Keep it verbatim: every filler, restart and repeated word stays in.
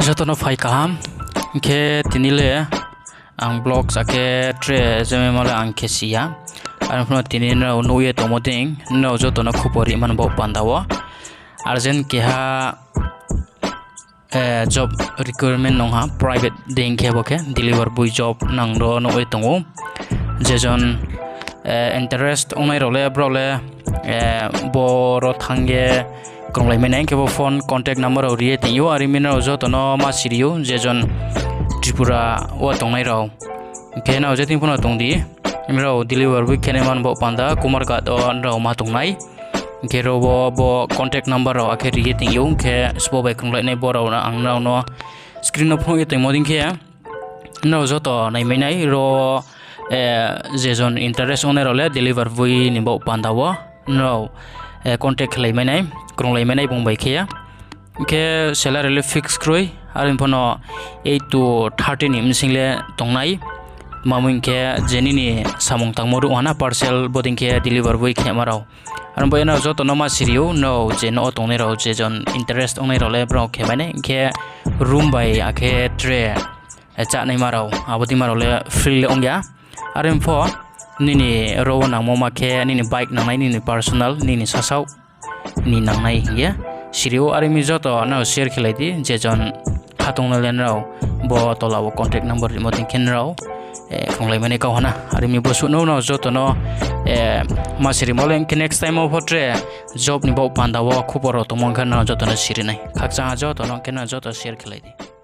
Joto no phai kaham. Hing khe tini le ang vlogs akhe tre jemaimo le ang khe si ya. Are pho no tini nrao nuh ye tongmo dei, nrao joto no khupor ri man bo panda wo. Urgent keha job requirement nung ha, private dei khe bo khe delivery boy job nang ro nuh ye tong ou. Je jon interest ongnai rao le brao le bo ro thanng ye krunglai mai nai, hing khe bo phone contact number rao ri ye tong ou. Are mi nrao joto no ma siri ou, je jon Tripura wo tongnai rao. Hing khe nrao je thing pho no tong di, nrao delivery boy khe nai man bo panda Kumarghat wo nrao ma tong nai. Hing khe ro wo bo contact number rao akhe ri ye tong ou, hing khe sbo bai krunglai nai bo rao ang nrao no screen no phnuh ye tongmo dei khe nrao joto naimai nai ro, je jon interest ongnai rao le delivery boy ni bo panda wo nrao contact khelai mai nai, krunglai mai nai bung bai khe. Hing khe salary le fix kroi, are pho no eight to thirty ni bsing le tong nai. Tma hing khe je nini samung tangmo ruh ha na parcel bo dei khe delivery boy khema rao. Are bo ye nrao joto no ma siri ou, nrao je no tongnai rao je jon interest ongnai rao le brao khe mai nai, hing khe room bai akhe tre chánaima rao, abo deima rao le free le ong ya. Are pho nini ro wo nangmo ma khe nini bike nangnai, nini personal, nini sasaoh ni nangnai hing ye siri ou. Are mi joto nrao share khelai di, je jon kha tongnai le nrao bo tola wo contact number rimo dei khe nrao krunglai mai nai kau ha na. Are mi bo suh no nrao joto no ma sirimo le, hing khe next time wo pho tre job ni bo panda wo khupor rao tongmo ong khe nrao joto no siri nai. Khakchang ha joto no, hing khe nrao joto share khelai di.